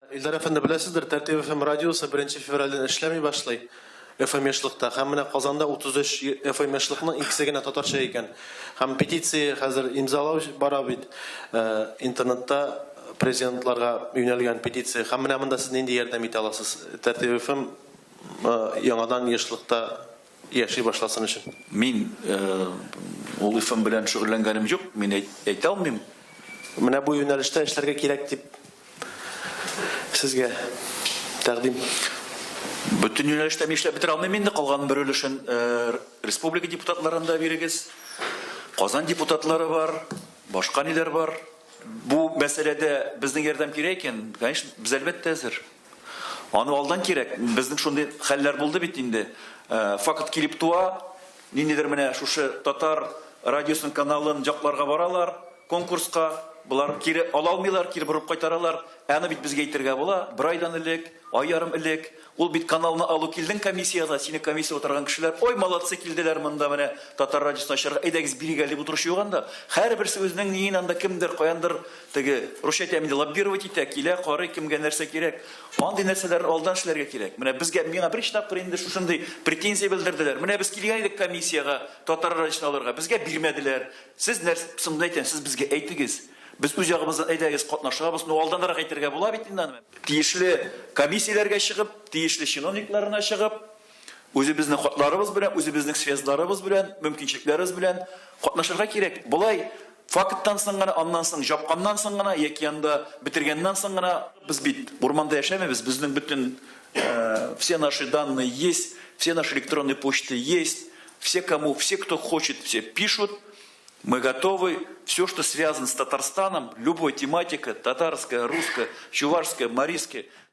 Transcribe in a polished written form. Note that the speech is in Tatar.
Илдар әфәнде, беләсездер, Тәртип FM радиосы 1 февральдән эшләми башлый FM ешлыкта. Һәм менә Казанда 33 FM ешлыкның икесе генә татарча икән. Һәм петиция хәзер имзалау бара бит. Э, интернетта президентларга юнәлгән петиция. Һәм менә монда сез нинди ярдәм итә аласыз? Тәртип FM э, яңадан ешлыкта яши башласын өчен. Мин ул FM белән шөгыльләнгәнем юк, мин әйтә алмыйм. Менә бу юнәлештә эшләргә кирәк дип сезгә тәкъдим. Бөтен юнәлештә мин эшләп бетерә алмыйм инде, калган бер өлешен республика депутатларына да бирегез. Казан депутатлары бар, башка ниләр бар. Бу мәсьәләдә безнең ярдәм кирәк икән, конечно, без әлбәттә әзер. Аны алдан кирәк. Безнең шундый хәлләр булды бит инде. Факт килеп туа, ниндидер менә шушы татар радиосының каналын якларга баралар, конкурска, болар кире ала алмыйлар, кире борып кайтаралар. Ә аны бит безгә әйтергә була, бер айдан элек, ай ярым элек. Ул бит каналны алу килдең комиссиягә, сине комиссия утырган кешеләр, ой, молодцы, килделәр монда менә татар радиосын ачарга, әйдәгез бирик әле дип утыручы юк анда. Һәрберсе үзенең ниен анда кемдер, каяндыр Теге, русча әйтәм инде, лоббировать итә, килә, карый, кемгә нәрсә кирәк. Андый нәрсәләрне алдан эшләргә кирәк. Менә безгә, миңа беренче тапкыр инде шушындый претензия белдерделәр. Менә без килгән идек комиссиягә татар радиосын алырга, безгә бирмәделәр. Сез нәрсә, соң әйтәм, сез безгә әйтегез. Без үз ягыбыздан әйдәгез, катнашабыз. Ну, алданрак әйтергә була бит инде аны. Тиешле комиссияләргә чыгып, тиешле чиновникларына чыгып, Үзебезнең хатларыбыз белән, үзебезнең связьларыбыз белән, мөмкинчелекләребез белән катнашырга кирәк. Болай факттан соң гына, аннан соң жапканнан соң гына яки анда бетергәннән соң гына без бит урманда яшәмибез, безнең бөтен все наши данные есть, все наши электронные почты есть, все кому, все кто хочет, все пишут. Мы готовы все, что связано с Татарстаном, любой тематика, татарская, русская, чувашская, марийская.